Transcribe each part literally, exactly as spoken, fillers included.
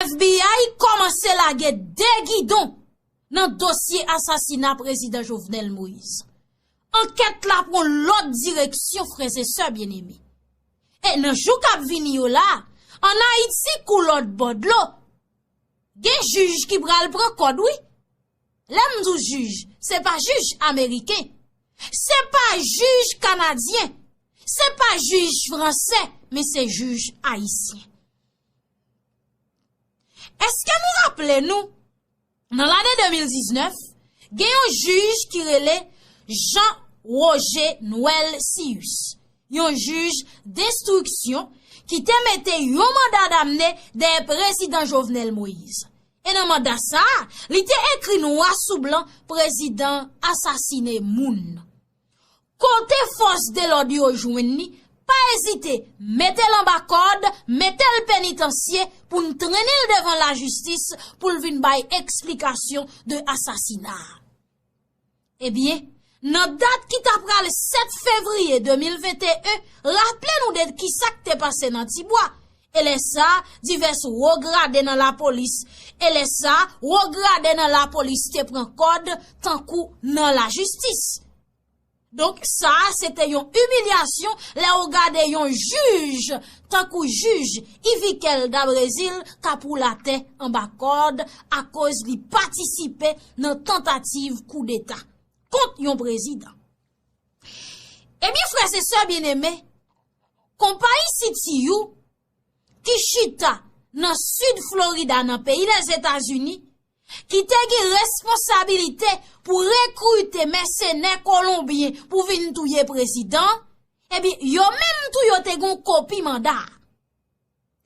F B I kòmanse lage de gidon nan dosye asasina prezidan Jovenel Moïse. Ankèt la pran lòt direksyon, frè e sè byeneme. E nan jou k ap vini yo la, ann Ayiti kou lòt bò dlo, gen jij ki pral pran kòd, wi. Lè m di w jij, se pa jij ameriken, se pa jij kanadyen, se pa jij fransè, men se jij ayisyen. Èske nou raple nou, nan lane de mil diznèf, gen yon jij ki rele Jean Roger Noël Cius, yon jij denstriksyon ki te mete yon manda damne dèyè prezidan Jovenel Moïse. E nan manda sa a, li te ekri nwa sou blan prezidan asasine moun. Kote fòs de lòd yo jwenn li, pa ezite, mete l anba kòd, mete l penitansye pou n trennen l devan lajistis pou l vin bay eksplikasyon de asasina a. Ebyen, nan dat ki ta pral sèt fevriye de mil venteyen, raple nou de kisa k te pase nan Tibwa. E lè sa, divès wo grade nan lapolis. E lè sa, wo grade nan lapolis te pran kòd tankou nan lajistis. Donk, sa a se te yon imilyasyon lè w gade yon jij, tankou jij Yvikel Dabrezil, k ap woule atè anba kòd akoz li patisipe nan tantativ koudeta kont yon prezidan. Ebyen, frè e sè byeneme, konpayi C T U ki chita nan sid Florida, nan peyi Lèzetazini, ki te gen responsabilite pou rekrite mèsenè kolonbyen pou vin touye prezidan, ebyen, yo menm tou yo te gen yon kopi manda a.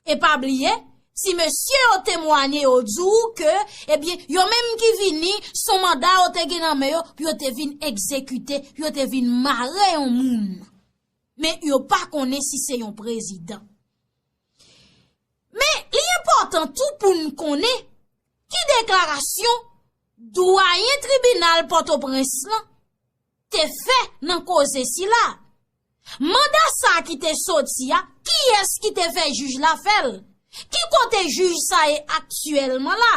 E pa bliye, ti mesye yo temwanye, yo di w ke, ebyen, yo menm ki vini, se yon manda yo te gen nan men yo, pou yo te vin egzekite, pou yo te vin mare yon moun. Men yo pa konnen si se yon prezidan. Men li enpòtan tou pou n konnen ki deklarasyon dwayen tribinal Pòtoprens lan te fè nan koze sila. Manda sa a ki te soti a, kiyès ki te fè jij la fè l? Ki kote jij sa ye aktyèlman la?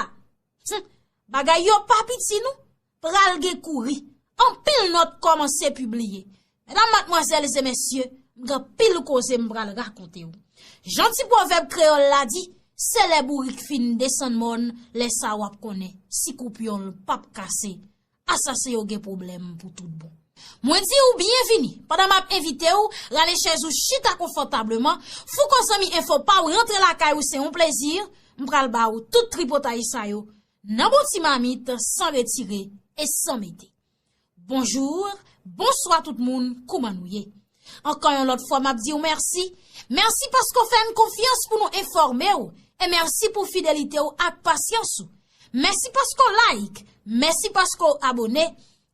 Hum, bagay yo pa piti non. Pral gen kouri. Anpil nòt kòmanse pibliye. Medam, madmwazèl e mesye, m gen anpil koze m pral rakonte w. Jan ti pwovèb kreyòl la di, se lè bourik fin desann mòn, lè sa a w ap konnen si koupyon l p ap kase. Asasen yo gen pwoblèm pou tout bon. Mwen di w byenvini. Pandan m ap envite w, rale chèz ou, chita konfòtableman, fouko zanmi enfo pa w rantre lakay ou, se yon plezi. M pral ba w tout tripotay sa yo nan bon ti mamit, san retire e san mete. Bonjou, bonswa tout moun, kouman nou ye? Ankò yon lòt fwa, m ap di w mèsi. Mèsi paske w fè n konfyans pou nou enfòme w. E mèsi pou fidelite w ak pasyans ou. Mèsi paske w like, mèsi paske w abòne,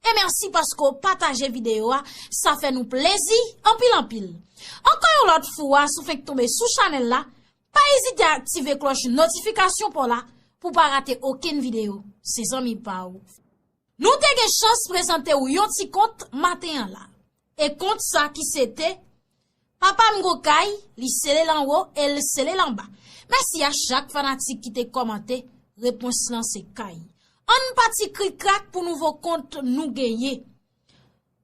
e mèsi paske w pataje videyo a. Sa fè nou plezi anpil anpil. Ankò yon lòt fwa, si w fenk tonbe sou chanèl la, pa ezite aktive klòch notifikasyon pa w la pou w pa rate okenn videyo. Se zanmi pa w. Nou te gen chans prezante w yon ti kont maten an la. E kont sa ki se te Papa m gon kay, li sele l anwo e l sele l anba. Mèsi a chak fanatik ki te kòmante, repons lan se kay. Ann pati krikrak pou nouvo kont nou genyen.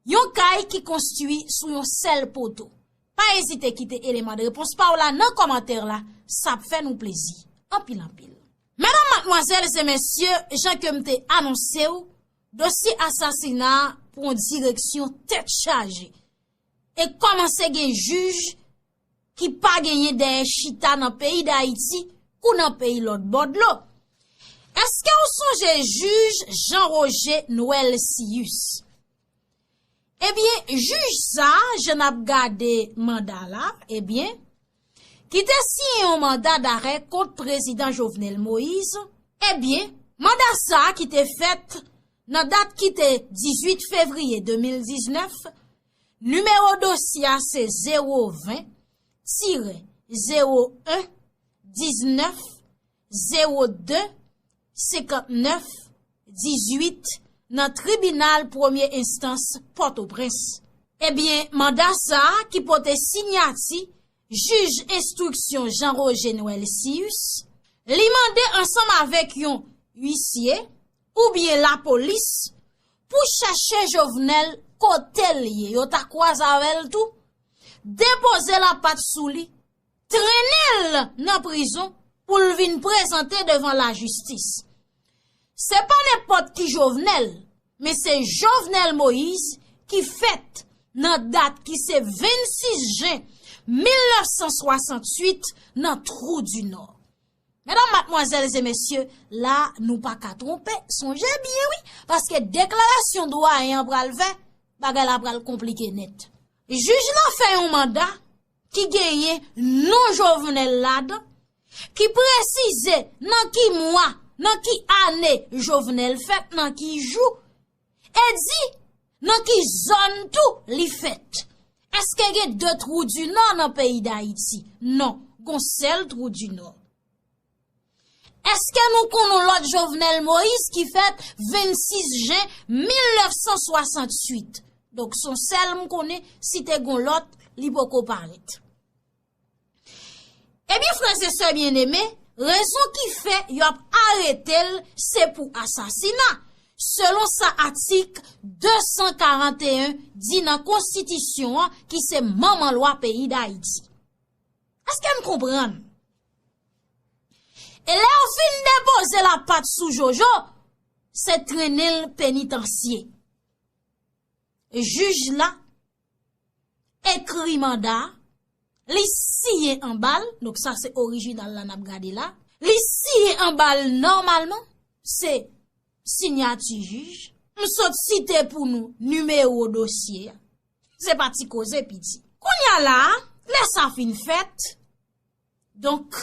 Yon kay ki konstwi sou yon sèl poto. Pa ezite kite eleman de repons pa w la nan kòmantè la, sa ap fè nou plezi. Anpil, anpil. Medam, madmwazèl e mesye, jan ke m te anonse w, dosye asasina a pran direksyon tèt chaje. E kòmanse gen jij ki pa genyen dèyè chita nan peyi Dayiti kou nan peyi lòt bò dlo. Èske w sonje jij Jean Roger Noël Cius? Ebyen, jij sa, jan n ap gade manda la, ebyen, ki te siyen yon manda darè kont prezidan Jovenel Moïse, ebyen, manda sa ki te fèt nan dat ki te dizuit fevriye de mil diznèf, nimewo dosye a se zewo ven tirè zewo en diznèf zewo de senkantnèf dizuit nan tribinal premye enstans Pòtoprens. Ebyen, manda sa a ki pote siyati jij enstriksyon Jean Roger Noël Cius, Li mande ansanm avèk yon uisye oubyen lapolis pou chèche Jovenel kote l ye. Yo ta kwaze avè l tou, depoze lapat sou li, trennen l nan prizon pou l vin prezante devan lajistis. Se pa nenpòt ki Jovenel, men se Jovenel Moïse ki fèt nan dat ki se vennsis jen mil nèf san swasantuit nan Trou di Nò. Medam, madmwazèl e mesye, la nou pa ka twonpe, sonje byen wi, paske deklarasyon dwayen an pral fè, bagay la pral konplike nèt. Jij la fè yon manda ki genyen non Jovenel ladan, ki presize nan ki mwa, nan ki ane Jovenel fèt, nan ki jou, e di nan ki zòn tou li fèt. Èske gen de Trou di Nò nan peyi Dayiti? Non, gon sèl Trou di Nò. Èske nou konn yon lòt Jovenel Moïse ki fèt vennsis jen mil nèf san swasantuit? Donk, se yon sèl m konnen, si te gon lòt, li poko parèt. Ebyen, frè e sè byeneme, rezon ki fè y ap arete l, se pou asasina, selon sa atik de san karant e en di nan konstitisyon an, ki se manman lwa peyi Dayiti. Èske n konprann? E lè yo fin depoze lapat sou Jojo, se trennen l penitansye. Jij la ekri manda a, li siyen anba l, donk sa se orijinal la n ap gade la, li siyen anba l nòmalman, se siyati jij. M sot site pou nou nimewo dosye a. Se pa ti koze piti. Kounye a la a, lè sa fin fèt, donk,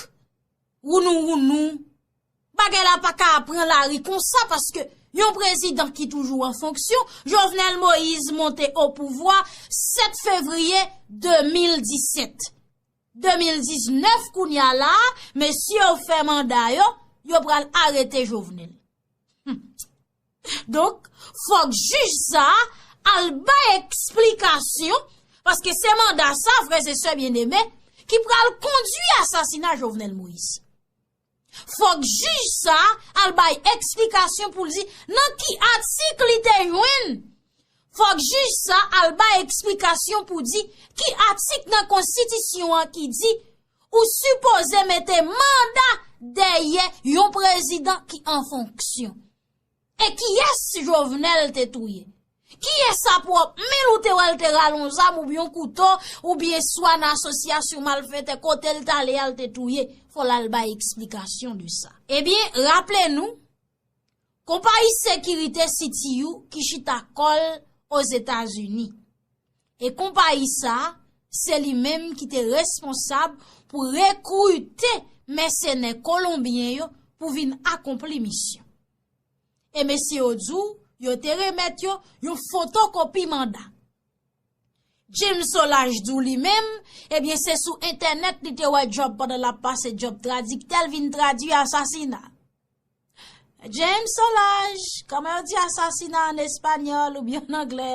wounou wounou, bagay la pa ka pran lari konsa, paske yon prezidan ki toujou an fonksyon, Jovenel Moïse monte o pouvwa sèt fevriye de mil disèt. De mil diznèf kounye a la a, mesye yo fè manda yo, yo pral arete Jovenel. Donk, fòk jij sa a al bay eksplikasyon, paske se manda sa, frè e sè byeneme, ki pral kondui asasina Jovenel Moïse. Fòk jij sa a al bay eksplikasyon pou l di nan ki atik li te jwenn. Fòk jij sa a al bay eksplikasyon pou di ki atik nan konstitisyon an ki di ou sipoze mete manda dèyè yon prezidan ki an fonksyon. E kiyès Jovenel te touye? Kiyès sa pwòp men l ou te wè l te rale yon zam oubyen yon kouto oubyen swa nan asosyasyon malfetè kote l t ale a l te touye? Fò l al bay eksplikasyon de sa. Ebyen, raple nou, konpayi sekirite C T U ki chita kò l Ozetazini. E konpayi sa a, se li menm ki te responsab pou rekrite mèsenè kolonbyen yo pou vin akonpli misyon. E mesye yo di w, yo te remèt yo yon fotokopi manda. James Solages di w li menm, ebyen se sou entènèt li te wè djòb pandan l ap pase djòb tradiktè, l vin tradui asasina. James Solages, kòman yo di asasina an espanyòl oubyen an anglè?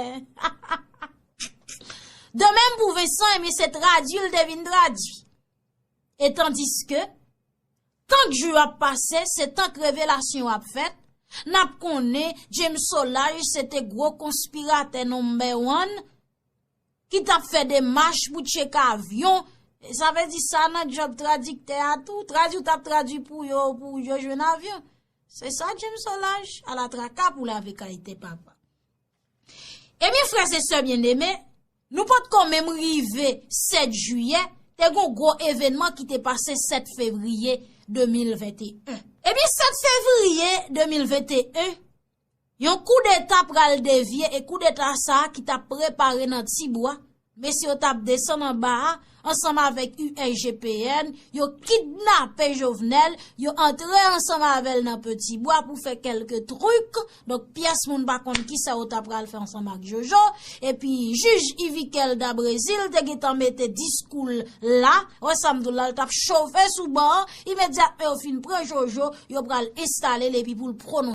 De menm pou Vincent, ebyen se tradui l te vin tradui. E tandiske, tank jou yo ap pase, se tank revelasyon yo ap fèt, n ap konnen James Solages se te gwo konspiratè number one ki t ap fè demach pou tcheke avyon. Sa vle di sa nan djòb tradiktè a tou. Tradui w t ap tradui pou yo, pou yo jwenn avyon. Se sa James Solages, ala traka pou lave kay tè papa. Ebyen, frè e sè byeneme, nou potko menm rive sèt jiyè, te gon gwo evènman ki te pase sèt fevriye de mil venteyen. Ebyen, sèt fevriye de mil venteyen, yon koudeta pral devye e koudeta sa a ki t ap prepare nan Tibwa, mesye yo t ap desann anba a, ansanm avèk U S G P N, yo kidnape Jovenel, yo antre ansanm avè l nan Petit Bois pou fè kèlke trik. Donk, pyès moun pa konn kisa yo ta pral fè ansanm ak Jojo. Epi, jij Yviquel da Brésil te gentan mete diskou l la. Wè sa m di w la, l t ap chofe sou ban an. Imedyatman yo fin pran Jojo, yo pral enstale l epi pou l pwononse